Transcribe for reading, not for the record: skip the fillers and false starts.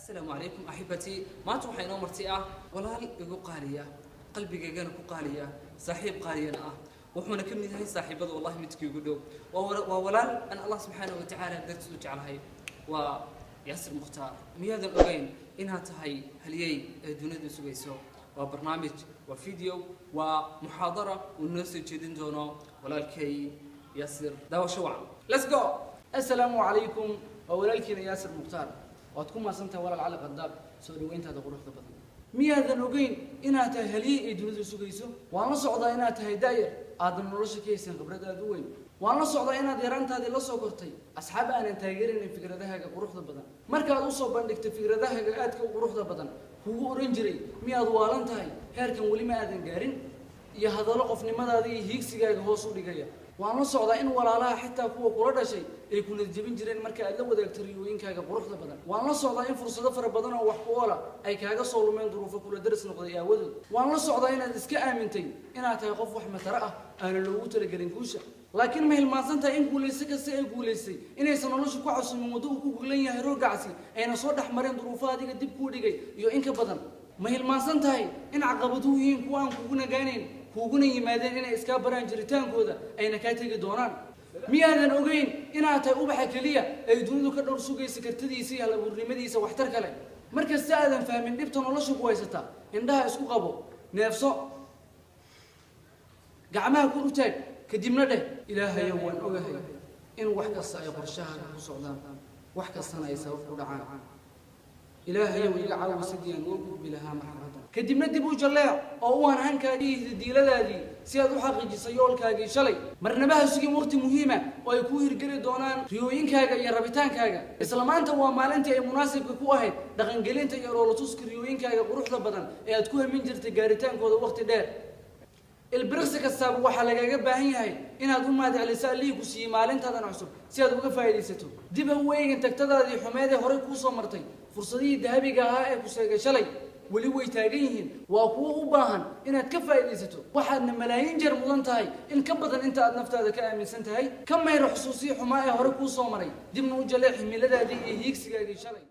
Asalaamu calaykum axibatii. Maanta waxaa inoo marti ah walaal igu qaaliya, qalbigaygana ku qaaliya, saaxiib qaaliyana ah, wuxuuna ka mid yahay saaxiibada wallahi midkii ugu dhow. Waa walaal aan Allah subxaanahu wa tacaala dartiis u jeclahay, waa Yaasir Mukhtaar. Miyaadan ogeyn inaad tahay halyey ee dunida sugayso? Waa barnaamij, waa video, waa muxaadara uu noo soo jeedin doono walaalkay Yaasir. Daawasho wacan, let's go. Assalaamu calaykum, waa walaalkiina Yaasir Mukhtaar. Waad ku mahadsantahay, walaal Cali Qadaab, soo dhaweyntaada quruxda badan. Miyaadan ogeyn inaad tahay halyey ay dunidu sugayso? Waan la socdaa inaad tahay da'yar aadan nolosha ka haysan khibrad aad u weyn. Waan la socdaa inaad yaraantaadii la soo kortay asxaab aanan taageeraynin fikradahaaga quruxda badan. Markaad usoo bandhigtay fikradahaaga aadka u quruxda badan, kugu oran jiray: "Miyaad waalan tahay? Heerkan weli ma aadan gaarin," iyo hadallo qofnimadaada iyo hiigsigaaga hoos u dhigaya. Waan la socdaa in walaalaha, xitaa kuwa kula dhashay, ay ku niyadjebin jireen marka aad la wadaagto riyooyinkaaga quruxda badan. Waan la socdaa in fursado fara badan oo wax ku oola ay kaaga soo lumeen duruufo kula daris noqday aawadood. Waan la socdaa inaad iska aamintay inaad tahay qof wax mataro ah, aana loogu talagelin guusha. Laakiin ma hilmaansan tahay in guulayso kasta ay guulaystay inaysan nolosha ku casumin waddo uu ku guglan yahay roogacsi, ayna soo dhex mareen duruufo adiga dib kuu dhigay iyo in ka badan? Ma hilmaansan tahay in caqabaduhu yihiin kuwa aan kugu nagaanayn, kuuguna yimaadeen inay iskaa baraan jiritaankooda, ayna kaa tegi doonaan? Miyaadan ogeyn inaad tahay ubaxa keliya ay dunidu ka dhowr sugaysa kartadiisa iyo hal abuurnimadiisa waxtar kale? Markasta aadan fahmin dhibta nolosha ku haysata, indhaha isku qabo, neefso, gacmaha kor u taag, kadibna dheh: "Ilaahayow, waan ogahay in wax kasta ay qorshahaaga ku socdaan, wax kastana ay sabab ku dhacaan. Ilaahayow, iga caawi sidii aan uga gudbi lahaa marxaladdan." Kadibna dib u jalleec oo u hankaagii iyo diiladaadii si aad u xaqiijiso yoolkaagii shalay. Marnaba ha sugin waqti muhiima oo ay kuu hirgeli doonaan riyooyinkaaga iyo rabitaankaaga. Isla maanta waa maalintii ay munaasibka ku ahayd dhaqangelinta iyo dhoolatuska riyooyinkaaga quruxda badan ee aad ku hamin jirtay gaaritaankooda waqti dheer. Ilbiriqsi kastaaba waxaa lagaaga baahan yahay inaad u mahadceliso Allihii ku siiyey maalintaadan cusub si aad uga faa'iidaysato. Dib ha u eegin tagtadaadii xumeed ee horey kuu soo martay. Fursadihii dahabiga ahaa ee ku seegay shalay weli way taagan yihiin, waa kuwo u baahan inaad ka faa'iidaysato. Waxaadna malaayiin jeer mudan tahay in ka badan inta aad naftaada ka aaminsan tahay. Ka mayro xusuusihii xumaa ee horey kuu soo maray, dibna u jaleec himiladaadii iyo hiigsigaagii shalay.